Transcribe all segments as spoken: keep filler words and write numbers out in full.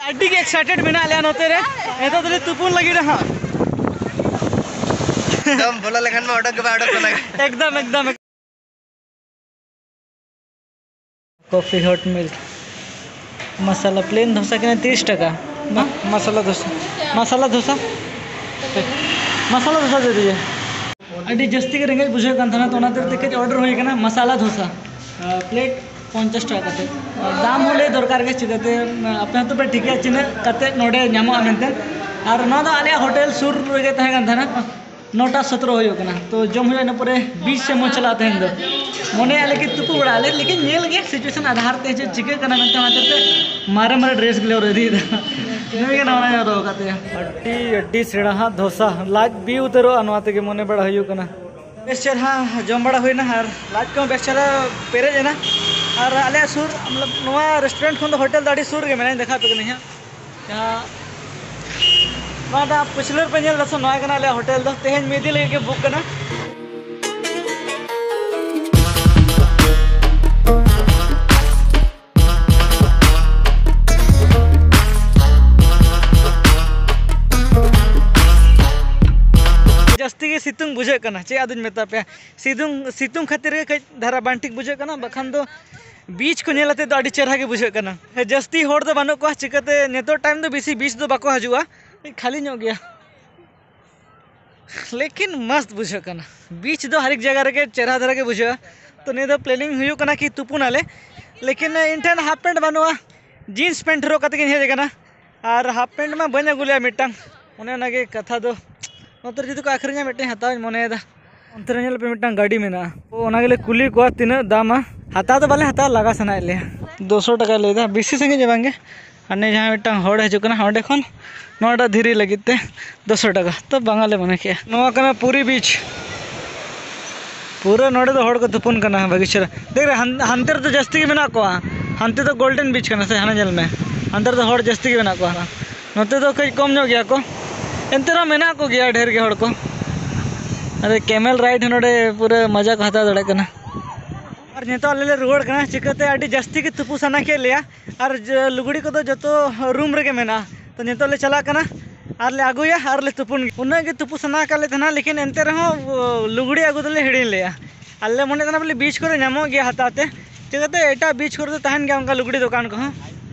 ᱟᱹᱰᱤ ᱜᱮ ᱮᱠᱥᱟᱭᱴᱮᱰ ᱢᱮᱱᱟᱜ ᱞᱮᱭᱟ ᱱᱚᱛᱮ ᱨᱮ᱾ ᱱᱤᱛᱚᱜ ᱫᱚᱞᱮ ᱛᱩᱯᱩᱱ ᱞᱟᱹᱜᱤᱫ ᱦᱟᱸᱜ᱾ ᱮᱠᱫᱚᱢ ᱵᱚᱞᱚ ᱞᱮᱠᱷᱟᱱ ᱢᱟ ᱚᱰᱚᱠ ᱜᱮ ᱵᱟᱭ ᱚᱰᱚᱠ ᱥᱟᱱᱟ᱾ ᱮᱠᱫᱚᱢ, ᱮᱠᱫᱚᱢ᱾ Coffee hot milk masala plain ᱫᱷᱳᱥᱟ ᱠᱟᱱᱟ ᱛᱤᱨᱤᱥ ᱴᱟᱠᱟ᱾ ᱢᱟᱥᱟᱞᱟ ᱫᱷᱳᱥᱟ, ᱢᱟᱥᱟᱞᱟ ᱫᱷᱳᱥᱟ, ᱢᱟᱥᱟᱞᱟ ᱫᱷᱳᱥᱟ ᱫᱮ ᱫᱤᱡᱤᱭᱮ᱾ ᱟᱹᱰᱤ ᱡᱟᱹᱥᱛᱤ ᱜᱮ ᱨᱮᱸᱜᱮᱡ ᱵᱩᱡᱷᱟᱹᱜ ᱠᱟᱱ ᱛᱟᱦᱮᱱᱟ, ᱛᱚ ᱚᱱᱟ ᱠᱷᱟᱹᱛᱤᱨ ᱛᱮ ᱠᱟᱹᱡ ᱚᱰᱟᱨ ᱦᱩᱭ ᱠᱟᱱᱟ ᱢᱟᱥᱟᱞᱟ ᱫᱷᱳᱥᱟ, ᱯᱞᱮᱴ ᱯᱚᱧᱪᱟᱥ ᱴᱟᱠᱟ ᱠᱟᱛᱮ᱾ ᱫᱟᱢ ᱦᱚᱸ ᱞᱟᱹᱭ ᱫᱚᱨᱠᱟᱨ ᱜᱮ, ᱪᱤᱠᱟᱹᱛᱮ ᱟᱯᱮ ᱦᱚᱸᱛᱚ ᱯᱮ ᱴᱷᱤᱠᱟᱹᱭᱟ ᱛᱤᱱᱟᱹᱜ ᱠᱟᱛᱮ ᱱᱚᱰᱮ ᱧᱟᱢᱚᱜᱼᱟ ᱢᱮᱱᱛᱮ᱾ ᱟᱨ ᱱᱚᱣᱟ ᱫᱚ ᱟᱞᱮᱭᱟᱜ ᱦᱳᱴᱮᱞ ᱥᱩᱨ ᱨᱮᱜᱮ ᱛᱟᱦᱮᱸ ᱠᱟᱱ ᱛᱟᱦᱮᱱᱟ᱾ ᱱᱚᱴᱟ ᱥᱚᱛᱨᱚ ᱦᱩᱭᱩᱜ ᱠᱟᱱᱟ, ᱛᱚ ᱡᱚᱢ ᱦᱩᱭᱩᱜᱼᱟ ᱤᱱᱟᱹ ᱯᱚᱨᱮ ᱵᱤᱪ ᱥᱮᱫ ᱢᱚᱡᱽ ᱪᱟᱞᱟᱜᱼᱟ ᱛᱮᱦᱮᱧ ᱫᱚ᱾ ᱢᱚᱱᱮᱭᱟ ᱞᱮᱠᱤᱱ ᱛᱩᱯᱩ ᱵᱟᱲᱟᱜ ᱟᱞᱮ, ᱞᱮᱠᱤᱱ ᱧᱮᱞ ᱜᱮ ᱥᱤᱪᱩᱭᱮᱥᱚᱱ ᱟᱫᱷᱟᱨ ᱛᱮ ᱪᱮᱫ ᱪᱤᱠᱟᱹᱜ ᱠᱟᱱᱟ ᱢᱮᱱᱛᱮ, ᱚᱱᱟ ᱠᱷᱟᱹᱛᱤᱨ ᱛᱮ ᱢᱟᱨᱮ ᱢᱟᱨᱮ ᱰᱨᱮᱥ ᱜᱮᱞᱮ ᱦᱚᱨᱚᱜ ᱤᱫᱤᱭᱮᱫᱟ᱾ ᱱᱩᱭ ᱜᱮ ᱱᱟᱣᱟ ᱱᱟᱣᱟ ᱦᱚᱨᱚᱜ ᱠᱟᱛᱮ᱾ ᱟᱹᱰᱤ, ᱟᱹᱰᱤ ᱥᱮᱬᱟ ᱦᱟᱸᱜ ᱫᱷᱳᱥᱟ, ᱞᱟᱡ ᱵᱤ ᱩᱛᱟᱹᱨᱚᱜᱼᱟ ᱱᱚᱣᱟ ᱛᱮᱜᱮ ᱢᱚᱱᱮ ᱵᱟᱲᱟ ᱦᱩᱭᱩᱜ ᱠᱟᱱᱟ᱾ ᱵᱮᱥ ᱪᱮᱦᱨᱟ ᱡᱚᱢ ᱵᱟᱲᱟ ᱦᱩᱭᱱᱟ ᱟᱨ ᱞᱟᱡ ᱠᱚᱦᱚᱸ ᱵᱮᱥ ᱪᱮᱦᱨᱟ ᱯᱮᱨᱮᱡ ᱮᱱᱟ᱾ ᱟᱨ ᱟᱞᱮᱭᱟᱜ ᱥᱩᱨ, ᱢᱚᱛᱞᱚᱵ, ᱱᱚᱣᱟ ᱨᱮᱥᱴᱩᱨᱮᱱᱴ ᱠᱷᱚᱱ ᱫᱚ ᱦᱳᱴᱮᱞ ᱫᱚ ᱟᱹᱰᱤ ᱥᱩᱨ ᱜᱮ ᱢᱮᱱᱟᱜᱼᱟ, ᱫᱮᱠᱷᱟᱣ ᱟᱯᱮ ᱠᱟᱹᱱᱟᱹᱧ ᱦᱟᱸᱜ᱾ ᱡᱟᱦᱟᱸ ᱱᱚᱣᱟ ᱫᱚ ᱯᱟᱹᱪᱷᱞᱟᱹ ᱨᱮᱯᱮ ᱧᱮᱞ ᱫᱟᱥᱮ, ᱱᱚᱣᱟ ᱠᱟᱱᱟ ᱟᱞᱮᱭᱟᱜ ᱦᱳᱴᱮᱞ ᱫᱚ, ᱛᱮᱦᱮᱧ ᱢᱤᱫ ᱫᱤᱱ ᱞᱟᱹᱜᱤᱫ ᱜᱮ ᱵᱩᱠ ᱠᱟᱱᱟ᱾ ᱡᱟᱹᱥᱛᱤ ᱜᱮ ᱥᱤᱛᱩᱝ ᱵᱩᱡᱷᱟᱹᱜ ᱠᱟᱱᱟ, ᱪᱮᱫ ᱟᱫᱚᱧ ᱢᱮᱛᱟ ᱯᱮᱭᱟ, ᱥᱤᱛᱩᱝ, ᱥᱤᱛᱩᱝ ᱠᱷᱟᱹᱛᱤᱨ ᱜᱮ ᱠᱟᱹᱡ ᱫᱷᱟᱨᱟ ᱵᱟᱝ ᱴᱷᱤᱠ ᱵᱩᱡᱷᱟᱹᱜ ᱠᱟᱱᱟ, ᱵᱟᱠᱷᱟᱱ ᱫᱚ ᱵᱤᱪ ᱠᱚ ᱧᱮᱞ ᱟᱛᱮ ᱫᱚ ᱟᱹᱰᱤ ᱪᱮᱦᱨᱟ ᱜᱮ ᱵᱩᱡᱷᱟᱹᱜ ᱠᱟᱱᱟ᱾ ᱡᱟᱹᱥᱛᱤ ᱦᱚᱲ ᱫᱚ ᱵᱟᱹᱱᱩᱜ ᱠᱚᱣᱟ, ᱪᱤᱠᱟᱹᱛᱮ ᱱᱤᱛᱚᱜ ᱴᱟᱭᱤᱢ ᱫᱚ ᱵᱮᱥᱤ ᱵᱤᱪ ᱫᱚ ᱵᱟᱠᱚ ᱦᱤᱡᱩᱜᱼᱟ, ᱠᱷᱟᱹᱞᱤ ᱧᱚᱜ ᱜᱮᱭᱟ᱾ ᱞᱮᱠᱤᱱ ᱢᱚᱥᱛ ᱵᱩᱡᱷᱟᱹᱜ ᱠᱟᱱᱟ, ᱵᱤᱪ ᱫᱚ ᱦᱟᱨ ᱮᱠ ᱡᱟᱭᱜᱟ ᱨᱮᱜᱮ ᱪᱮᱦᱨᱟ ᱫᱷᱟᱨᱟ ᱜᱮ ᱵᱩᱡᱷᱟᱹᱜᱼᱟ᱾ ᱛᱚ ᱱᱤᱭᱟᱹ ᱫᱚ ᱯᱞᱮᱱᱤᱝ ᱦᱩᱭᱩᱜ ᱠᱟᱱᱟ ᱠᱤ ᱛᱩᱯᱩᱱᱟᱞᱮ, ᱞᱮᱠᱤᱱ ᱤᱧ ᱴᱷᱮᱱ ᱦᱟᱯ ᱯᱮᱱᱴ ᱵᱟᱹᱱᱩᱜᱼᱟ, ᱡᱤᱱᱥ ᱯᱮᱱᱴ ᱦᱚᱨᱚᱜ ᱠᱟᱛᱮ ᱜᱤᱧ ᱦᱮᱡ ᱟᱠᱟᱱᱟ᱾ ᱟᱨ ᱦᱟᱯ ᱯᱮᱱᱴ ᱢᱟ ᱵᱟᱹᱧ ᱟᱹᱜᱩ ᱞᱮᱜᱼᱟ ᱢᱤᱫᱴᱟᱝ, ᱚᱱᱮ ᱚᱱᱟᱜᱮ ᱠᱟᱛᱷᱟ ᱫᱚ᱾ ᱱᱚᱛᱮ ᱨᱮ ᱡᱩᱫᱤ ᱠᱚ ᱟᱹᱠᱷᱨᱤᱧᱟ ᱢᱤᱫᱴᱟᱝ ᱦᱟᱛᱟᱣ ᱤᱧ ᱢᱚᱱᱮᱭᱮᱫᱟ᱾ ᱚᱱᱛᱮ ᱨᱮ ᱧᱮᱞ ᱯᱮ ᱢᱤᱫᱴᱟᱝ ᱜᱟᱹᱰᱤ ᱢᱮᱱᱟᱜᱼᱟ, ᱛᱚ ᱚᱱᱟ ᱜᱮᱞᱮ ᱠᱩᱞᱤ ᱠᱚᱣᱟ ᱛᱤᱱᱟᱹᱜ ᱫᱟᱢᱟ᱾ ᱦᱟᱛᱟᱣ ᱫᱚ ᱵᱟᱞᱮ ᱦᱟᱛᱟᱣᱟ, ᱞᱟᱜᱟ ᱥᱟᱱᱟᱭᱮᱫ ᱞᱮᱭᱟ᱾ ᱫᱩᱥᱚ ᱴᱟᱠᱟᱭ ᱞᱟᱹᱭᱫᱟ, ᱵᱮᱥᱤ ᱥᱟᱺᱜᱤᱧ ᱫᱚ ᱵᱟᱝᱜᱮ᱾ ᱦᱟᱱᱮ ᱡᱟᱦᱟᱸ ᱢᱤᱫᱴᱟᱝ ᱦᱚᱲ ᱦᱤᱡᱩᱜ ᱠᱟᱱᱟ ᱚᱸᱰᱮ ᱠᱷᱚᱱ ᱱᱚᱣᱟᱴᱟᱜ ᱫᱷᱤᱨᱤ ᱞᱟᱹᱜᱤᱫ ᱛᱮ ᱫᱩᱥᱚ ᱴᱟᱠᱟ, ᱛᱚ ᱵᱟᱝᱟᱞᱮ ᱢᱚᱱᱮ ᱠᱮᱜᱼᱟ᱾ ᱱᱚᱣᱟ ᱠᱟᱱᱟ ᱯᱩᱨᱤ ᱵᱤᱪ᱾ ᱯᱩᱨᱟᱹ ᱱᱚᱰᱮ ᱫᱚ ᱦᱚᱲ ᱠᱚ ᱛᱩᱯᱩᱱ ᱠᱟᱱᱟ ᱵᱷᱟᱹᱜᱤ ᱪᱮᱦᱨᱟ᱾ ᱫᱮᱠᱷ ᱨᱮ ᱦᱟᱱ-, ᱦᱟᱱᱛᱮ ᱨᱮᱫᱚ ᱡᱟᱹᱥᱛᱤ ᱜᱮ ᱢᱮᱱᱟᱜ ᱠᱚᱣᱟ, ᱦᱟᱱᱛᱮ ᱫᱚ ᱜᱳᱞᱰᱮᱱ ᱵᱤᱪ ᱠᱟᱱᱟ ᱥᱮ, ᱦᱟᱱᱟ ᱧᱮᱞ ᱢᱮ, ᱦᱟᱱᱛᱮ ᱨᱮᱫᱚ ᱦᱚᱲ ᱡᱟᱹᱥᱛᱤ ᱜᱮ ᱢᱮᱱᱟᱜ ᱠᱚᱣᱟ, ᱱᱚᱛᱮ ᱫᱚ ᱠᱟᱹᱡ ᱠᱚᱢ ᱧᱚᱜ ᱜᱮᱭᱟ ᱠᱚ, ᱮᱱᱛᱮ ᱨᱮᱦᱚᱸ ᱢᱮᱱᱟᱜ ᱠᱚᱜᱮᱭᱟ ᱰᱷᱮᱨ ᱜᱮ ᱦᱚᱲ ᱠᱚ᱾ ᱟᱨ ᱠᱮᱢᱮᱞ ᱨᱟᱭᱤᱰ ᱦᱚᱸ ᱱᱚᱰᱮ ᱯᱩᱨᱟᱹ ᱢᱟᱡᱟ ᱠᱚ ᱦᱟᱛᱟᱣ ᱫᱟᱲᱮᱭᱟᱜ ᱠᱟᱱᱟ᱾ ᱟᱨ ᱱᱤᱛᱚᱜ ᱟᱞᱮ ᱞᱮ ᱨᱩᱣᱟᱹᱲ ᱠᱟᱱᱟ᱾ ᱪᱤᱠᱟᱹᱛᱮ ᱟᱹᱰᱤ ᱡᱟᱹᱥᱛᱤ ᱜᱮ ᱛᱩᱯᱩ ᱥᱟᱱᱟ ᱠᱮᱫ ᱞᱮᱭᱟ, ᱟᱨ ᱡ- ᱞᱩᱜᱽᱲᱤ ᱠᱚᱫᱚ ᱡᱚᱛᱚ ᱨᱩᱢ ᱨᱮᱜᱮ ᱢᱮᱱᱟᱜᱼᱟ᱾ ᱛᱚ ᱱᱤᱛᱚᱜ ᱞᱮ ᱪᱟᱞᱟᱜ ᱠᱟᱱᱟ ᱟᱨ ᱞᱮ ᱟᱹᱜᱩᱭᱟ ᱟᱨ ᱞᱮ ᱛᱩᱯᱩᱱ ᱜᱮ᱾ ᱩᱱᱟᱹᱜ ᱜᱮ ᱛᱩᱯᱩ ᱥᱟᱱᱟ ᱟᱠᱟᱫ ᱞᱮ ᱛᱟᱦᱮᱱᱟ, ᱞᱮᱠᱤᱱ ᱮᱱᱛᱮ ᱨᱮᱦᱚᱸ ᱚ, ᱞᱩᱜᱽᱲᱤ ᱟᱹᱜᱩ ᱫᱚᱞᱮ ᱦᱤᱲᱤᱧ ᱞᱮᱜᱼᱟ᱾ ᱟᱞᱮ ᱞᱮ ᱢᱚᱱᱮᱭᱮᱫ ᱛᱟᱦᱮᱱᱟ ᱵᱚᱞᱮ ᱵᱤᱪ ᱠᱚᱨᱮ ᱧᱟᱢᱚᱜ ᱜᱮᱭᱟ ᱦᱟᱛᱟᱣ ᱛᱮ, ᱪᱤᱠᱟᱹᱛᱮ ᱮᱴᱟᱜ ᱵᱤᱪ ᱠᱚᱨᱮ ᱫᱚ ᱛᱟᱦᱮᱱ ᱜᱮᱭᱟ ᱚᱱᱠᱟ ᱞᱩᱜᱽᱲᱤ ᱫᱚᱠᱟᱱ ᱠᱚᱦᱚᱸ,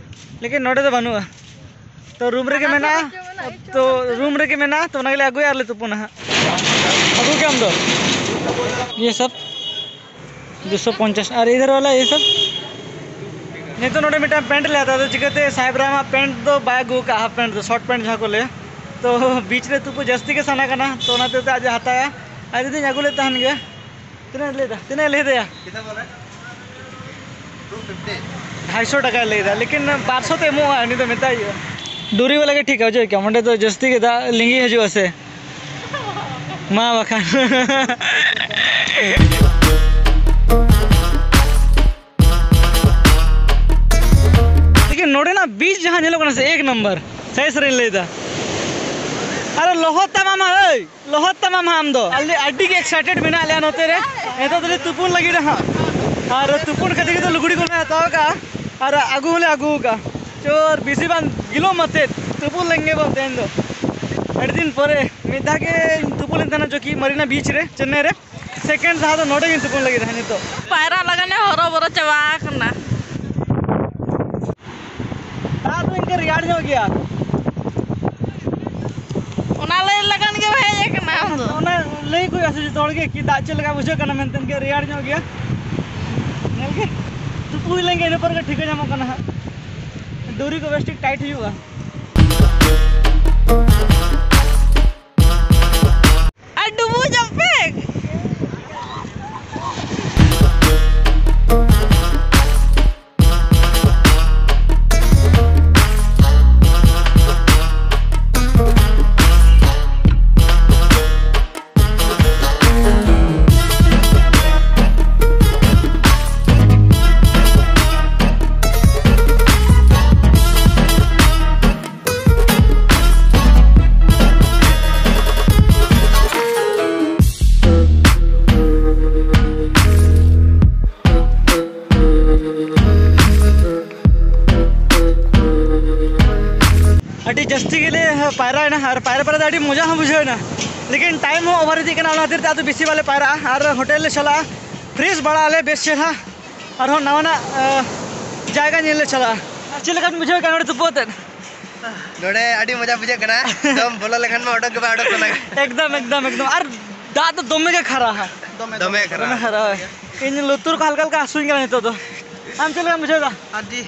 ᱞᱮᱠᱤᱱ ᱱᱚᱰᱮ ᱫᱚ ᱵᱟᱹᱱᱩᱜᱼᱟ᱾ ᱛᱚ ᱨᱩᱢ ᱨᱮᱜᱮ ᱢᱮᱱᱟᱜᱼᱟ, ᱛᱚ ᱨᱩᱢ ᱨᱮᱜᱮ ᱢᱮᱱᱟᱜᱼᱟ, ᱛᱚ ᱚᱱᱟ ᱜᱮᱞᱮ ᱟᱹᱜᱩᱭᱟ ᱟᱨ ᱞᱮ ᱛᱩᱯᱩᱱᱟ ᱦᱟᱸᱜ᱾ ᱟᱹᱜᱩ ᱠᱮᱫᱟᱢ ᱫᱚ? ᱤᱭᱟᱹ ᱥᱟᱵ ᱫᱩᱥᱚ ᱯᱚᱧᱪᱟᱥ, ᱟᱨ ᱤᱫᱷᱟᱨ ᱣᱟᱞᱟ ᱤᱭᱟᱹ ᱥᱟᱵ᱾ ᱱᱤᱛᱚᱜ ᱱᱚᱰᱮ ᱢᱤᱫᱴᱟᱝ ᱯᱮᱱᱴ ᱞᱮ ᱦᱟᱛᱟᱣ ᱮᱫᱟ, ᱪᱤᱠᱟᱹᱛᱮ ᱥᱟᱦᱮᱵ ᱨᱟᱢ ᱟᱜ ᱯᱮᱱᱴ ᱫᱚ ᱵᱟᱭ ᱟᱹᱜᱩ ᱟᱠᱟᱫᱼᱟ, ᱦᱟᱯ ᱯᱮᱱᱴ ᱫᱚ, ᱥᱚᱨᱴ ᱯᱮᱱᱴ ᱡᱟᱦᱟᱸ ᱠᱚ ᱞᱟᱹᱭᱟ᱾ ᱛᱚ ᱵᱤᱪ ᱨᱮ ᱛᱩᱯᱩ ᱡᱟᱹᱥᱛᱤ ᱜᱮ ᱥᱟᱱᱟ ᱠᱟᱱᱟ, ᱛᱚ ᱚᱱᱟᱛᱮ ᱟᱡ ᱮ ᱦᱟᱛᱟᱣᱟ᱾ ᱟᱨ ᱡᱩᱫᱤᱧ ᱟᱹᱜᱩ ᱞᱮᱫ ᱛᱟᱦᱮᱱ ᱜᱮᱭᱟ, ᱛᱤᱱᱟᱹᱜ ᱞᱟᱹᱭ ᱮᱫᱟ, ᱛᱤᱱᱟᱹᱜ ᱞᱟᱹᱭ ᱮᱫᱟ? ᱰᱷᱟᱭᱥᱚ ᱴᱟᱠᱟᱭ ᱞᱟᱹᱭ ᱮᱫᱟ, ᱞᱮᱠᱤᱱ ᱵᱟᱨᱥᱚ ᱛᱮ ᱮᱢᱚᱜᱼᱟ, ᱩᱱᱤ ᱫᱚ ᱢᱮᱛᱟᱭ ᱦᱩᱭᱩᱜᱼᱟ᱾ ᱰᱩᱨᱤ ᱣᱟᱞᱟ ᱜᱮ ᱴᱷᱤᱠ ᱟ, ᱵᱩᱡᱷᱟᱹᱣ ᱠᱮᱫᱟᱢ? ᱚᱸᱰᱮ ᱫᱚ ᱡᱟᱹᱥᱛᱤ ᱜᱮ ᱫᱟᱜ ᱞᱤᱸᱜᱤ ᱦᱤᱡᱩᱜᱼᱟ ᱥᱮ᱾ ᱢᱟ ᱵᱟᱠᱷᱟᱱ᱾ ᱞᱮᱠᱤᱱ ᱱᱚᱰᱮᱱᱟᱜ ᱵᱤᱪ ᱡᱟᱦᱟᱸ ᱧᱮᱞᱚᱜ ᱠᱟᱱᱟ ᱥᱮ, ᱮᱠ ᱱᱟᱢᱵᱟᱨ, ᱥᱟᱹᱨᱤ ᱥᱟᱹᱨᱤᱧ ᱞᱟᱹᱭ ᱮᱫᱟ᱾ ᱟᱨ ᱞᱚᱦᱚᱫ ᱛᱟᱢᱟ ᱢᱟ, ᱮᱭ᱾ ᱞᱚᱦᱚᱫ ᱛᱟᱢᱟᱢ ᱦᱟᱸᱜ ᱟᱢ ᱫᱚ᱾ ᱟᱞᱮ ᱟᱹᱰᱤ ᱜᱮ ᱮᱠᱥᱟᱭᱴᱮᱰ ᱢᱮᱱᱟᱜ ᱞᱮᱭᱟ ᱱᱚᱛᱮ ᱨᱮ᱾ ᱱᱤᱛᱚᱜ ᱫᱚᱞᱮ ᱛᱩᱯᱩᱱ ᱞᱟᱹᱜᱤᱫ ᱦᱟᱸᱜ᱾ ᱟᱨ ᱛᱩᱯᱩᱱ ᱠᱷᱟᱹᱛᱤᱨ ᱜᱮ ᱛᱚ ᱞᱩᱜᱽᱲᱤ ᱠᱚᱞᱮ ᱦᱟᱛᱟᱣ ᱠᱟᱜᱼᱟ᱾ ᱟᱨ ᱟᱹᱜᱩ ᱦᱚᱸᱞᱮ ᱟᱹᱜᱩ ᱠᱟᱜᱼᱟ᱾ ᱪᱳᱨ ᱵᱮᱥᱤ ᱵᱟᱝ ᱜᱤᱞᱚᱢ ᱟᱛᱮᱫ ᱛᱩᱯᱩᱱ ᱞᱮᱱ ᱜᱮ ᱵᱚᱱ ᱛᱮᱦᱮᱧ ᱫᱚ᱾ ᱟᱹᱰᱤ ᱫᱤᱱ ᱯᱚᱨᱮ ᱢᱤᱫ ᱫᱷᱟᱣ ᱜᱮ ᱛᱩᱯᱩᱱ ᱞᱮᱱ ᱛᱟᱦᱮᱱᱟ ᱡᱚᱠᱤ ᱢᱟᱨᱤᱱᱟ ᱵᱤᱪ ᱨᱮ, ᱪᱮᱱᱱᱟᱭ ᱨᱮ᱾ ᱥᱮᱠᱮᱱᱰ ᱫᱷᱟᱣ ᱫᱚ ᱱᱚᱰᱮ ᱜᱤᱧ ᱛᱩᱯᱩᱱ ᱞᱟᱹᱜᱤᱫ ᱦᱟᱸᱜ ᱱᱤᱛᱚᱜ᱾ ᱯᱟᱭᱨᱟ ᱞᱟᱜᱟᱱ ᱮ ᱦᱚᱨᱚ ᱵᱚᱨᱚ ᱪᱟᱵᱟ ᱟᱠᱟᱱᱟ᱾ ᱫᱟᱜ ᱫᱚ ᱤᱱᱠᱟᱹ ᱨᱮᱭᱟᱲ ᱧᱚᱜ ᱜᱮᱭᱟ᱾ ᱚᱱᱟ ᱞᱟᱹᱭ ᱞᱟᱜᱟᱱ ᱜᱮ ᱦᱮᱡ ᱟᱠᱟᱱᱟ ᱟᱢ ᱫᱚ᱾ ᱚᱱᱟ ᱞᱟᱹᱭ ᱠᱚ ᱦᱩᱭᱩᱜᱼᱟ ᱥᱮ ᱡᱚᱛᱚ ᱦᱚᱲ ᱜᱮ ᱠᱤ ᱫᱟᱜ ᱪᱮᱫ ᱞᱮᱠᱟ ᱵᱩᱡᱷᱟᱹᱜ ᱠᱟᱱᱟ ᱢᱮᱱᱛᱮ, ᱤᱱᱠᱟᱹ ᱨᱮᱭᱟᱲ ᱧᱚᱜ ᱜᱮᱭᱟ᱾ ᱧᱮᱞ ᱜᱮ ᱛᱩᱯᱩ ᱦᱩᱭ ᱞᱮᱱ ᱜᱮ ᱤᱱᱟᱹ ᱯᱚᱨ ᱜᱮ ᱴᱷᱤᱠᱟᱹ ᱧᱟᱢᱚᱜ ᱠᱟᱱᱟ ᱦᱟᱸᱜ᱾ ᱰᱩᱨᱤ ᱠᱚ ᱵᱮᱥ ᱴᱷᱤᱠ ᱴᱟᱭᱤᱴ ᱦᱩᱭᱩᱜᱼᱟ᱾ ᱟᱨ ᱰᱩᱵᱩᱡ ᱟᱯᱮ᱾ ᱟᱹᱰᱤ ᱡᱟᱹᱥᱛᱤ ᱜᱮᱞᱮ ᱯᱟᱭᱨᱟᱭᱮᱱᱟ ᱟᱨ ᱯᱟᱭᱨᱟ ᱯᱟᱭᱨᱟ ᱛᱮ ᱟᱹᱰᱤ ᱢᱚᱡᱟ ᱦᱚᱸ ᱵᱩᱡᱷᱟᱹᱣ ᱮᱱᱟ, ᱞᱮᱠᱤᱱ ᱴᱟᱭᱤᱢ ᱦᱚᱸ ᱳᱵᱷᱟᱨ ᱤᱫᱤᱜ ᱠᱟᱱᱟ, ᱚᱱᱟ ᱠᱷᱟᱹᱛᱤᱨ ᱛᱮ ᱟᱫᱚ ᱵᱮᱥᱤ ᱵᱟᱞᱮ ᱯᱟᱭᱨᱟᱜᱼᱟ ᱟᱨ ᱦᱳᱴᱮᱞ ᱞᱮ ᱪᱟᱞᱟᱜᱼᱟ, ᱯᱷᱨᱮᱥ ᱵᱟᱲᱟ ᱟᱞᱮ ᱵᱮᱥ ᱪᱮᱦᱨᱟ, ᱟᱨᱦᱚᱸ ᱱᱟᱣᱟᱱᱟᱜ ᱟᱸ, ᱡᱟᱭᱜᱟ ᱧᱮᱞ ᱞᱮ ᱪᱟᱞᱟᱜᱼᱟ᱾ ᱟᱨ ᱪᱮᱫ ᱞᱮᱠᱟ ᱵᱤᱱ ᱵᱩᱡᱷᱟᱹᱣ ᱠᱮᱫᱟ ᱱᱚᱰᱮ ᱛᱩᱯᱩ ᱟᱛᱮᱫ? ᱱᱚᱰᱮ ᱟᱹᱰᱤ ᱢᱚᱡᱟ ᱵᱩᱡᱷᱟᱹᱜ ᱠᱟᱱᱟ, ᱮᱠᱫᱚᱢ ᱵᱚᱞᱚ ᱞᱮᱠᱷᱟᱱ ᱢᱟ ᱚᱰᱚᱠ ᱜᱮ ᱵᱟᱭ ᱚᱰᱚᱠ ᱥᱟᱱᱟ᱾ ᱮᱠᱫᱚᱢ ᱮᱠᱫᱚᱢ ᱮᱠᱫᱚᱢ᱾ ᱟᱨ ᱫᱟᱜ ᱫᱚ ᱫᱚᱢᱮ ᱜᱮ ᱠᱷᱟᱨᱟᱦᱟ᱾ ᱫᱚᱢᱮ ᱫᱚᱢᱮ ᱠᱷᱟᱨᱟ᱾ ᱫᱚᱢᱮ ᱠᱷᱟᱨᱟ᱾ ᱤᱧ ᱞᱩᱛᱩᱨ ᱠᱚ ᱦᱟᱞᱠᱟ ᱦᱟᱞᱠᱟ ᱦᱟᱹᱥᱩᱧ ᱠᱟᱱᱟ ᱱᱤᱛᱚᱜ ᱫᱚ᱾ ᱟᱢ ᱪᱮᱫ ᱞᱮᱠᱟᱢ ᱵᱩᱡᱷᱟᱹᱣ ᱮᱫᱟ? ᱟᱹᱰᱤ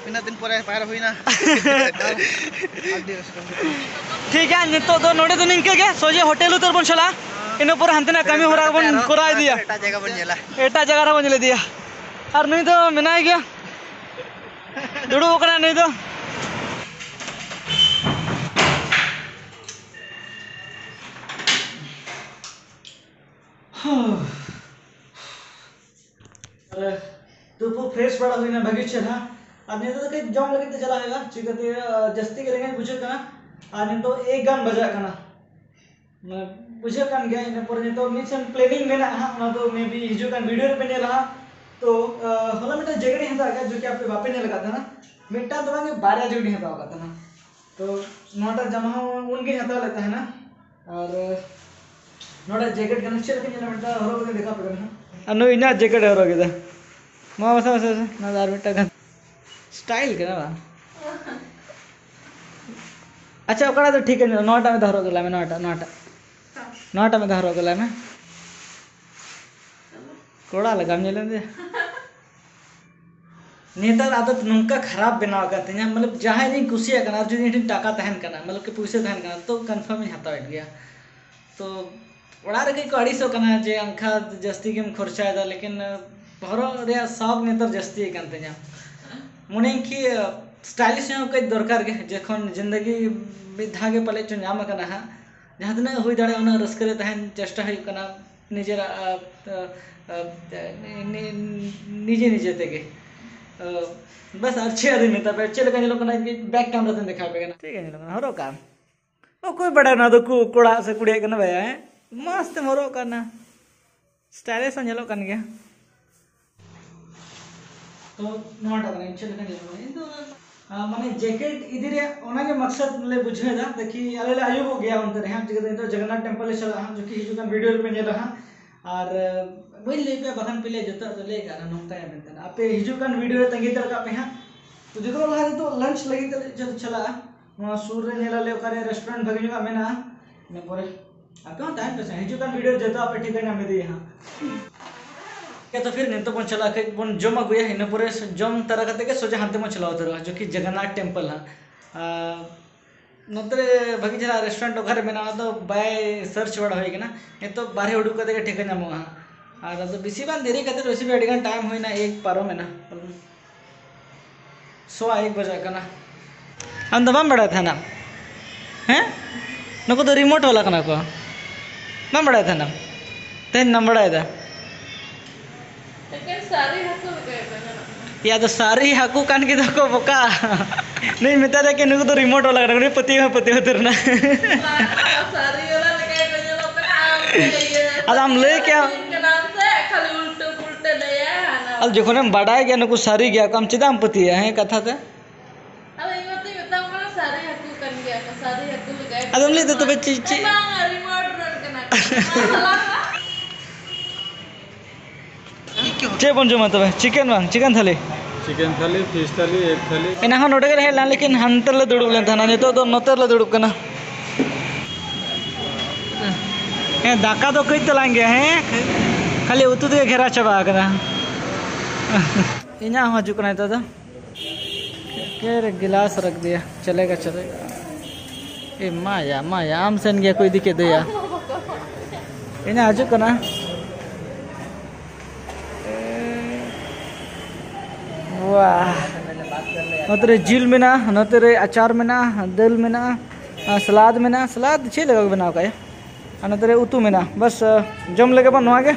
ᱛᱤᱱᱟᱹᱜ ᱫᱤᱱ ᱯᱚᱨᱮ ᱯᱟᱭᱨᱟ ᱦᱩᱭᱱᱟ᱾ ᱟᱹᱰᱤ ᱨᱟᱹᱥᱠᱟᱹ ᱵᱩᱡᱷᱟᱹᱜ ᱠᱟᱱᱟ᱾ ᱴᱷᱤᱠ ᱜᱮᱭᱟ, ᱱᱤᱛᱚᱜ ᱫᱚ ᱱᱚᱰᱮ ᱫᱚ ᱱᱤᱝᱠᱟᱹ ᱜᱮ, ᱥᱚᱡᱷᱮ ᱦᱳᱴᱮᱞ ᱩᱛᱟᱹᱨ ᱵᱚᱱ ᱪᱟᱞᱟᱜᱼᱟ, ᱤᱱᱟᱹ ᱯᱚᱨᱮ ᱦᱟᱱᱛᱮᱱᱟᱜ ᱠᱟᱹᱢᱤ ᱦᱚᱨᱟ ᱵᱚᱱ ᱠᱚᱨᱟᱣ ᱤᱫᱤᱭᱟ᱾ ᱮᱴᱟᱜ ᱡᱟᱭᱜᱟ ᱵᱚᱱ ᱧᱮᱞᱟ᱾ ᱮᱴᱟᱜ ᱡᱟᱭᱜᱟ ᱨᱮᱵᱚᱱ ᱧᱮᱞ ᱤᱫᱤᱭᱟ᱾ ᱟᱨ ᱱᱩᱭ ᱫᱚ ᱢᱮᱱᱟᱭ ᱜᱮᱭᱟ, ᱫᱩᱲᱩᱵ ᱟᱠᱟᱱᱟᱭ ᱱᱩᱭ ᱫᱚ᱾ ᱟᱨ ᱛᱩᱯᱩ ᱯᱷᱨᱮᱥ ᱵᱟᱲᱟ ᱦᱩᱭᱱᱟ ᱵᱷᱟᱹᱜᱤ ᱪᱮᱦᱨᱟ᱾ ᱟᱨ ᱱᱤᱛᱚᱜ ᱫᱚ ᱠᱟᱹᱡ ᱡᱚᱢ ᱞᱟᱹᱜᱤᱫ ᱛᱮ ᱪᱟᱞᱟᱜ ᱦᱩᱭᱩᱜᱼᱟ, ᱪᱤᱠᱟᱹᱛᱮ ᱟᱸ, ᱡᱟᱹᱥᱛᱤ ᱜᱮ ᱨᱮᱸᱜᱮᱡ ᱵᱩᱡᱷᱟᱹᱜ ᱠᱟᱱᱟ᱾ ᱟᱨ ᱱᱤᱛᱚᱜ ᱮᱠ ᱜᱟᱱ ᱵᱟᱡᱟᱜ ᱠᱟᱱᱟ, ᱢᱟᱱᱮ ᱵᱩᱡᱷᱟᱹᱜ ᱠᱟᱱ ᱜᱮᱭᱟ᱾ ᱤᱱᱟᱹ ᱯᱚᱨᱮ ᱱᱤᱛᱚᱜ ᱢᱤᱫ ᱥᱮᱱ ᱯᱞᱮᱱᱤᱝ ᱢᱮᱱᱟᱜᱼᱟ ᱦᱟᱸᱜ, ᱚᱱᱟ ᱫᱚ ᱢᱮ ᱵᱤ ᱦᱤᱡᱩᱜ ᱠᱟᱱ ᱵᱷᱤᱰᱤᱭᱳ ᱨᱮᱯᱮ ᱧᱮᱞᱟ ᱦᱟᱸᱜ᱾ ᱛᱚ ᱟᱸ, ᱦᱚᱞᱟ ᱢᱤᱫᱴᱟᱝ ᱡᱮᱠᱮᱴ ᱤᱧ ᱦᱟᱛᱟᱣ ᱠᱮᱫᱟ, ᱡᱚᱫᱤ ᱟᱯᱮ ᱵᱟᱯᱮ ᱧᱮᱞ ᱟᱠᱟᱫ ᱛᱟᱦᱮᱱᱟ, ᱢᱤᱫᱴᱟᱝ ᱫᱚ ᱵᱟᱝ ᱵᱟᱨᱭᱟ ᱡᱮᱠᱮᱴ ᱤᱧ ᱦᱟᱛᱟᱣ ᱟᱠᱟᱫ ᱛᱟᱦᱮᱱᱟ᱾ ᱛᱚ ᱱᱚᱣᱟᱴᱟᱜ ᱡᱟᱢᱟ ᱦᱚᱸ ᱩᱱᱜᱤᱧ ᱦᱟᱛᱟᱣ ᱞᱮᱫ ᱛᱟᱦᱮᱱᱟ, ᱟᱨ ᱱᱚᱣᱟᱴᱟᱜ ᱡᱮᱠᱮᱴ ᱠᱟᱱᱟ, ᱪᱮᱫ ᱞᱮᱠᱟ ᱧᱮᱞᱚᱜ ᱢᱤᱫᱴᱟᱝ ᱦᱚᱨᱚᱜ ᱠᱟᱛᱮ ᱫᱮᱠᱷᱟᱣ ᱯᱮ ᱠᱟᱱᱟ ᱦᱟᱸᱜ᱾ ᱟᱨ ᱱᱩᱭ ᱤᱧᱟᱹᱜ ᱡᱮᱠᱮᱴ ᱮ ᱦᱚᱨᱚᱜ ᱠᱮᱫᱟ᱾ ᱢᱟ ᱢᱟᱥᱮ ᱢᱟᱥᱮ ᱢᱟᱥᱮ, ᱱᱚᱣᱟ ᱫᱚ ᱟᱨ ᱢᱤᱫᱴᱟᱝ ᱜᱟᱱ ᱥᱴᱟᱭᱤᱞ ᱠᱟᱱᱟ ᱵᱟᱝ? ᱟᱪᱪᱷᱟ, ᱚᱠᱟᱴᱟᱜ ᱫᱚ ᱴᱷᱤᱠ ᱧᱮᱞᱚᱜ? ᱱᱚᱣᱟᱴᱟᱜ ᱢᱤᱫ ᱫᱷᱟᱣ ᱦᱚᱨᱚᱜ ᱜᱮᱞᱟᱭ ᱢᱮ, ᱱᱚᱣᱟᱴᱟᱜ, ᱱᱚᱣᱟᱴᱟᱜ, ᱱᱚᱣᱟᱴᱟᱜ ᱢᱤᱫ ᱫᱷᱟᱣ ᱦᱚᱨᱚᱜ ᱜᱮᱞᱟᱭ ᱢᱮ᱾ ᱠᱚᱲᱟ ᱞᱮᱠᱟᱢ ᱧᱮᱞ ᱮᱫᱮᱭᱟ᱾ ᱱᱮᱛᱟᱨ ᱟᱫᱚ ᱱᱚᱝᱠᱟ ᱠᱷᱟᱨᱟᱯ ᱵᱮᱱᱟᱣ ᱟᱠᱟᱱ ᱛᱤᱧᱟ, ᱢᱚᱛᱞᱚᱵ ᱡᱟᱦᱟᱸᱭ ᱜᱤᱧ ᱠᱩᱥᱤᱭᱟᱜ ᱠᱟᱱᱟ, ᱟᱨ ᱡᱩᱫᱤ ᱤᱧ ᱴᱷᱮᱱ ᱴᱟᱠᱟ ᱛᱟᱦᱮᱱ ᱠᱟᱱᱟ, ᱢᱚᱛᱞᱚᱵ ᱠᱤ ᱯᱩᱭᱥᱟᱹ ᱛᱟᱦᱮᱱ ᱠᱟᱱᱟ, ᱛᱚ ᱠᱚᱱᱯᱷᱟᱨᱢ ᱤᱧ ᱦᱟᱛᱟᱣᱮᱫ ᱜᱮᱭᱟ᱾ ᱛᱚ ᱚᱲᱟᱜ ᱨᱮᱜᱮ ᱠᱚ ᱟᱹᱲᱤᱥᱚᱜ ᱠᱟᱱᱟ ᱡᱮ ᱟᱝᱠᱷᱟ ᱡᱟᱹᱥᱛᱤ ᱜᱮᱢ ᱠᱷᱚᱨᱪᱟᱭᱮᱫᱟ, ᱞᱮᱠᱤᱱ ᱦᱚᱨᱚᱜ ᱨᱮᱭᱟᱜ ᱥᱚᱠ ᱱᱮᱛᱟᱨ ᱡᱟᱹᱥᱛᱤ ᱟᱠᱟᱱ ᱛᱤᱧᱟ᱾ ᱢᱚᱱᱮᱭᱟᱹᱧ ᱠᱤ ᱥᱴᱟᱭᱞᱤᱥ ᱦᱚᱸ ᱠᱟᱹᱡ ᱫᱚᱨᱠᱟᱨ ᱜᱮ, ᱡᱚᱠᱷᱚᱱ ᱡᱤᱱᱫᱮᱜᱤ ᱢᱤᱫ ᱫᱷᱟᱣ ᱜᱮ ᱯᱟᱞᱮᱫ ᱪᱚ ᱧᱟᱢ ᱟᱠᱟᱱᱟ ᱦᱟᱸᱜ᱾ ᱡᱟᱦᱟᱸ ᱛᱤᱱᱟᱹᱜ ᱦᱩᱭ ᱫᱟᱲᱮᱭᱟᱜᱼᱟ ᱩᱱᱟᱹᱜ ᱨᱟᱹᱥᱠᱟᱹ ᱨᱮ ᱛᱟᱦᱮᱱ ᱪᱮᱥᱴᱟ ᱦᱩᱭᱩᱜ ᱠᱟᱱᱟ ᱱᱤᱡᱮᱨᱟᱜ, ᱟ, ᱟ, ᱟ, ᱱᱤ-, ᱱᱤ-, ᱱᱤᱡᱮ ᱱᱤᱡᱮ ᱛᱮᱜᱮ᱾ ᱟ, ᱵᱟᱥ, ᱟᱨ ᱪᱮᱫ ᱟᱫᱚᱧ ᱢᱮᱛᱟ ᱯᱮᱭᱟ, ᱪᱮᱫ ᱞᱮᱠᱟ ᱧᱮᱞᱚᱜ ᱠᱟᱱᱟ, ᱵᱮᱠ ᱠᱮᱢᱨᱟ ᱛᱮᱧ ᱫᱮᱠᱷᱟᱣ ᱯᱮ ᱠᱟᱱᱟ᱾ ᱪᱮᱫ ᱞᱮᱠᱟ ᱧᱮᱞᱚᱜ ᱠᱟᱱᱟ? ᱦᱚᱨᱚᱜ ᱠᱟᱜ ᱟᱢ? ᱚᱠᱚᱭ ᱵᱟᱰᱟᱭ ᱱᱚᱣᱟ ᱫᱚ ᱠᱩ-, ᱠᱚᱲᱟ ᱥᱮ ᱠᱩᱲᱤᱭᱟᱜ ᱠᱟᱱᱟ ᱵᱟᱭᱟ, ᱦᱮᱸ? ᱢᱚᱡᱽ ᱛᱮᱢ ᱦᱚᱨᱚᱜ ᱠᱟᱜ ᱱᱟ᱾ ᱥᱴᱟᱭᱞᱤᱥ ᱦᱚᱸ ᱧᱮᱞᱚᱜ ᱠᱟᱱ ᱜᱮᱭᱟ᱾ ᱛᱚ, ᱱᱚᱣᱟᱴᱟᱜ ᱠᱟᱱᱟ, ᱤᱧ ᱪᱮᱫ ᱞᱮᱠᱟ ᱧᱮᱞᱚᱜ ᱠᱟᱱᱟ? ᱤᱧ ᱫᱚ ᱢᱟᱱᱮ ᱡᱮᱠᱮᱴ ᱤᱫᱤ ᱨᱮᱭᱟᱜ ᱚᱱᱟᱜᱮ ᱢᱟᱠᱥᱟᱫ ᱞᱮ ᱵᱩᱡᱷᱟᱹᱣ ᱮᱫᱟ᱾ ᱫᱮᱠᱷᱤ, ᱟᱞᱮ ᱞᱮ ᱟᱹᱭᱩᱵᱚᱜ ᱜᱮᱭᱟ ᱚᱱᱛᱮ ᱨᱮ ᱦᱟᱸᱜ, ᱪᱤᱠᱟᱹᱛᱮ ᱱᱤᱛᱚᱜ ᱡᱚᱜᱚᱱᱱᱟᱛᱷ ᱴᱮᱢᱯᱮᱞ ᱞᱮ ᱪᱟᱞᱟᱜᱼᱟ ᱦᱟᱸᱜ, ᱡᱚᱠᱷᱚᱱ ᱦᱤᱡᱩᱜ ᱠᱟᱱ ᱵᱷᱤᱰᱤᱭᱳ ᱨᱮᱯᱮ ᱧᱮᱞᱟ ᱦᱟᱸᱜ᱾ ᱟᱨ ᱵᱟᱹᱧ ᱞᱟᱹᱭ ᱯᱮ ᱵᱟᱠᱷᱟᱱ ᱯᱮ ᱞᱟᱹᱭᱟ ᱡᱚᱛᱚᱣᱟᱜ ᱫᱚ ᱞᱟᱹᱭ ᱠᱟᱜᱼᱟ ᱱᱚᱝᱠᱟᱭᱟ ᱢᱮᱱᱛᱮ᱾ ᱟᱯᱮ ᱦᱤᱡᱩᱜ ᱠᱟᱱ ᱵᱷᱤᱰᱤᱭᱳ ᱨᱮ ᱛᱟᱺᱜᱤ ᱦᱟᱛᱟᱲ ᱠᱟᱜ ᱯᱮ ᱦᱟᱸᱜ᱾ ᱛᱚ ᱡᱚᱛᱚ ᱞᱟᱦᱟ ᱱᱤᱛᱚᱜ ᱞᱟᱧᱪ ᱞᱟᱹᱜᱤᱫ ᱛᱮ ᱪᱟᱞᱟᱜᱼᱟ᱾ ᱱᱚᱣᱟ ᱥᱩᱨ ᱨᱮ ᱧᱮᱞ ᱟᱞᱮ ᱚᱠᱟᱨᱮ ᱨᱮᱥᱴᱩᱨᱮᱱᱴ ᱵᱷᱟᱜᱮ ᱧᱚᱜᱟᱜ ᱢᱮᱱᱟᱜᱼᱟ᱾ ᱤᱱᱟᱹ ᱯᱚᱨᱮ ᱟᱯᱮ ᱦᱚᱸ ᱛᱟᱦᱮᱱ ᱯᱮ ᱥᱮ, ᱦᱤᱡᱩᱜ ᱠᱟᱱ ᱵᱷᱤᱰᱤᱭᱳ ᱡᱚᱛᱚ ᱟᱯᱮ ᱴᱷᱤᱠᱟᱹ ᱧᱟᱢ ᱤᱫᱤᱭᱟ ᱦᱟᱸᱜ᱾ ᱴᱷᱤᱠ ᱜᱮᱭᱟ, ᱛᱚ ᱯᱷᱤᱨ ᱱᱤᱛᱚᱜ ᱵᱚᱱ ᱪᱟᱞᱟᱜᱼᱟ, ᱠᱟᱹᱡ ᱵᱚᱱ ᱡᱚᱢ ᱟᱹᱜᱩᱭᱟ, ᱤᱱᱟᱹ ᱯᱚᱨᱮ ᱡᱚᱢ ᱛᱟᱨᱟ ᱠᱟᱛᱮ ᱜᱮ ᱥᱚᱡᱷᱮ ᱦᱟᱱᱛᱮ ᱵᱚᱱ ᱪᱟᱞᱟᱣ ᱩᱛᱟᱹᱨᱚᱜᱼᱟ, ᱡᱚᱠᱷᱤ ᱡᱚᱜᱚᱱᱱᱟᱛᱷ ᱴᱮᱢᱯᱮᱞ ᱦᱟᱸᱜ᱾ ᱟᱨ ᱱᱚᱛᱮ ᱨᱮ ᱵᱷᱟᱹᱜᱤ ᱪᱮᱦᱨᱟ ᱨᱮᱥᱴᱩᱨᱮᱱᱴ ᱚᱠᱟᱨᱮ ᱢᱮᱱᱟᱜᱼᱟ, ᱚᱱᱟ ᱫᱚ ᱵᱟᱭ ᱥᱟᱨᱪ ᱵᱟᱲᱟ ᱦᱩᱭ ᱠᱟᱱᱟ᱾ ᱱᱤᱛᱚᱜ ᱵᱟᱨᱦᱮ ᱩᱰᱩᱠ ᱠᱟᱛᱮ ᱜᱮ ᱴᱷᱤᱠᱟᱹ ᱧᱟᱢᱚᱜᱼᱟ ᱦᱟᱸᱜ᱾ ᱟᱨ ᱟᱫᱚ ᱵᱮᱥᱤ ᱵᱟᱝ ᱫᱮᱨᱤ ᱠᱟᱛᱮ, ᱵᱮᱥᱤ ᱵᱟᱝ ᱟᱹᱰᱤ ᱜᱟᱱ ᱴᱟᱭᱤᱢ ᱦᱩᱭᱱᱟ, ᱮᱠ ᱯᱟᱨᱚᱢᱮᱱᱟ᱾ ᱥᱚᱣᱟ ᱮᱠ ᱵᱟᱡᱟᱜ ᱠᱟᱱᱟ᱾ ᱟᱢ ᱫᱚ ᱵᱟᱢ ᱵᱟᱲᱟᱭ ᱛᱟᱦᱮᱱᱟ? ᱦᱮᱸ? ᱱᱩᱠᱩ ᱫᱚ ᱨᱤᱢᱳᱴ ᱵᱟᱞᱟ ᱠᱟᱱᱟ ᱠᱚ᱾ ᱵᱟᱢ ᱵᱟᱲᱟᱭ ᱛᱟᱦᱮᱱᱟ? ᱛᱮᱦᱮᱧ ᱱᱟᱢ ᱵᱟᱲᱟᱭᱮᱫᱟ? ᱮᱠᱮᱱ ᱥᱟᱹᱨᱤ ᱦᱟᱹᱠᱩ ᱞᱮᱠᱟ ᱜᱮ ᱠᱚ ᱧᱮᱞᱚᱜ ᱠᱟᱱᱟ᱾ ᱭᱟ, ᱫᱚ ᱥᱟᱹᱨᱤ ᱦᱟᱹᱠᱩ ᱠᱟᱱ ᱜᱮ ᱫᱚ ᱠᱚ, ᱵᱚᱠᱟ᱾ ᱱᱩᱭ ᱢᱮᱛᱟ ᱫᱮ ᱠᱤ ᱱᱩᱠᱩ ᱫᱚ ᱨᱤᱢᱳᱴ ᱵᱟᱞᱟ ᱠᱟᱱᱟ ᱠᱚ, ᱱᱩᱭ ᱯᱟᱹᱛᱭᱟᱹᱣ ᱦᱚᱸ ᱯᱟᱹᱛᱭᱟᱹᱣ ᱩᱛᱟᱹᱨ ᱮᱱᱟ᱾ ᱵᱟᱝ, ᱥᱟᱹᱨᱤ ᱵᱟᱞᱟ ᱞᱮᱠᱟ ᱜᱮ ᱠᱚ ᱧᱮᱞᱚᱜ ᱠᱟᱱᱟ᱾ ᱟᱢ ᱜᱮ ᱤᱭᱟᱹ ᱟᱫᱚ ᱟᱢ ᱞᱟᱹᱭ ᱠᱮᱭᱟ᱾ ᱠᱟᱱᱟᱢ ᱥᱮ, ᱠᱷᱟᱹᱞᱤ ᱩᱞᱴᱟᱹ ᱯᱩᱞᱴᱟᱹ ᱞᱟᱹᱭᱟ, ᱦᱟᱱᱟ ᱟᱫᱚ ᱡᱚᱠᱷᱚᱱᱮᱢ ᱵᱟᱰᱟᱭ ᱜᱮᱭᱟ ᱱᱩᱠᱩ ᱥᱟᱹᱨᱤ ᱜᱮᱭᱟ ᱠᱚ, ᱟᱢ ᱪᱮᱫᱟᱜ ᱮᱢ ᱯᱟᱹᱛᱭᱟᱹᱜᱼᱟ? ᱦᱮᱸ, ᱠᱟᱛᱷᱟ ᱛᱮ᱾ ᱟᱫᱚ ᱤᱧ ᱢᱟᱛᱚᱧ ᱢᱮᱛᱟᱢ ᱠᱟᱱᱟ, ᱥᱟᱹᱨᱤ ᱦᱟᱹᱠᱩ ᱠᱟᱱ ᱜᱮᱭᱟ ᱠᱚ, ᱥᱟᱹᱨᱤ ᱦᱟᱹᱠᱩ ᱞᱮᱠᱟ ᱜᱮ ᱟᱫᱚᱢ ᱞᱟᱹᱭ ᱫᱟ ᱧᱮᱞᱚᱜ ᱛᱚᱵᱮ ᱠᱟᱱᱟ᱾ ᱪᱮᱫ, ᱪᱮᱫ? ᱵᱟᱝ, ᱨᱤᱢᱳᱴ ᱨᱳᱞ ᱠᱟᱱᱟ ᱠᱚ᱾ ᱪᱮᱫ ᱵᱚᱱ ᱡᱚᱢᱟ ᱛᱚᱵᱮ? ᱪᱤᱠᱮᱱ ᱵᱟᱝ, chicken thali? Chicken thali, fish thali, egg thali. ᱮᱱᱟᱝ ᱦᱚᱸ ᱱᱚᱰᱮ ᱜᱮᱞᱮ ᱦᱮᱡ ᱞᱮᱱᱟ, ᱞᱮᱠᱤᱱ ᱦᱟᱱᱛᱮ ᱨᱮᱞᱮ ᱫᱩᱲᱩᱵ ᱞᱮᱱ ᱛᱟᱦᱮᱱᱟ, ᱱᱤᱛᱚᱜ ᱫᱚ ᱱᱚᱛᱮ ᱨᱮᱞᱮ ᱫᱩᱲᱩᱵ ᱠᱟᱱᱟ᱾ ᱦᱮᱸ, ᱫᱟᱠᱟ ᱫᱚ ᱠᱟᱹᱡ ᱛᱟᱞᱟᱝ ᱜᱮᱭᱟ, ᱦᱮᱸ, ᱠᱷᱟᱹᱞᱤ ᱩᱛᱩ ᱛᱮᱜᱮ ᱜᱷᱮᱨᱟ ᱪᱟᱵᱟ ᱟᱠᱟᱱᱟ᱾ ᱤᱧᱟᱹᱜ ᱦᱚᱸ ᱦᱤᱡᱩᱜ ᱠᱟᱱᱟ ᱱᱤᱛᱚᱜ ᱫᱚ᱾ ᱠᱮ ᱨᱮ ᱜᱤᱞᱟᱥ ᱨᱟᱠᱷ ᱫᱤᱭᱟ, ᱪᱟᱞᱮᱜᱟ, ᱪᱟᱞᱮᱜᱟ᱾ ᱮ ᱢᱟᱭᱟ, ᱢᱟᱭᱟ, ᱟᱢ ᱥᱮᱱ ᱜᱮ ᱠᱚ ᱤᱫᱤ ᱠᱮᱫ ᱫᱚᱭᱟ᱾ ᱤᱧᱟᱹᱜ ᱦᱤᱡᱩᱜ ᱠᱟᱱᱟ᱾ ᱣᱟᱦ᱾ ᱱᱚᱛᱮ ᱨᱮ ᱡᱤᱞ ᱢᱮᱱᱟᱜᱼᱟ, ᱱᱚᱛᱮ ᱨᱮ ᱟᱪᱟᱨ ᱢᱮᱱᱟᱜᱼᱟ, ᱫᱟᱹᱞ ᱢᱮᱱᱟᱜᱼᱟ, ᱟᱨ ᱥᱟᱞᱟᱫ ᱢᱮᱱᱟᱜᱼᱟ᱾ ᱥᱟᱞᱟᱫ ᱪᱮᱫ ᱞᱮᱠᱟ ᱠᱚ ᱵᱮᱱᱟᱣ ᱠᱟᱜᱼᱟ? ᱟᱨ ᱱᱚᱛᱮ ᱨᱮ ᱩᱛᱩ ᱢᱮᱱᱟᱜᱼᱟ᱾ ᱵᱟᱥ, ᱡᱚᱢ ᱞᱮᱜᱮ ᱵᱚᱱ ᱱᱚᱣᱟ ᱜᱮ᱾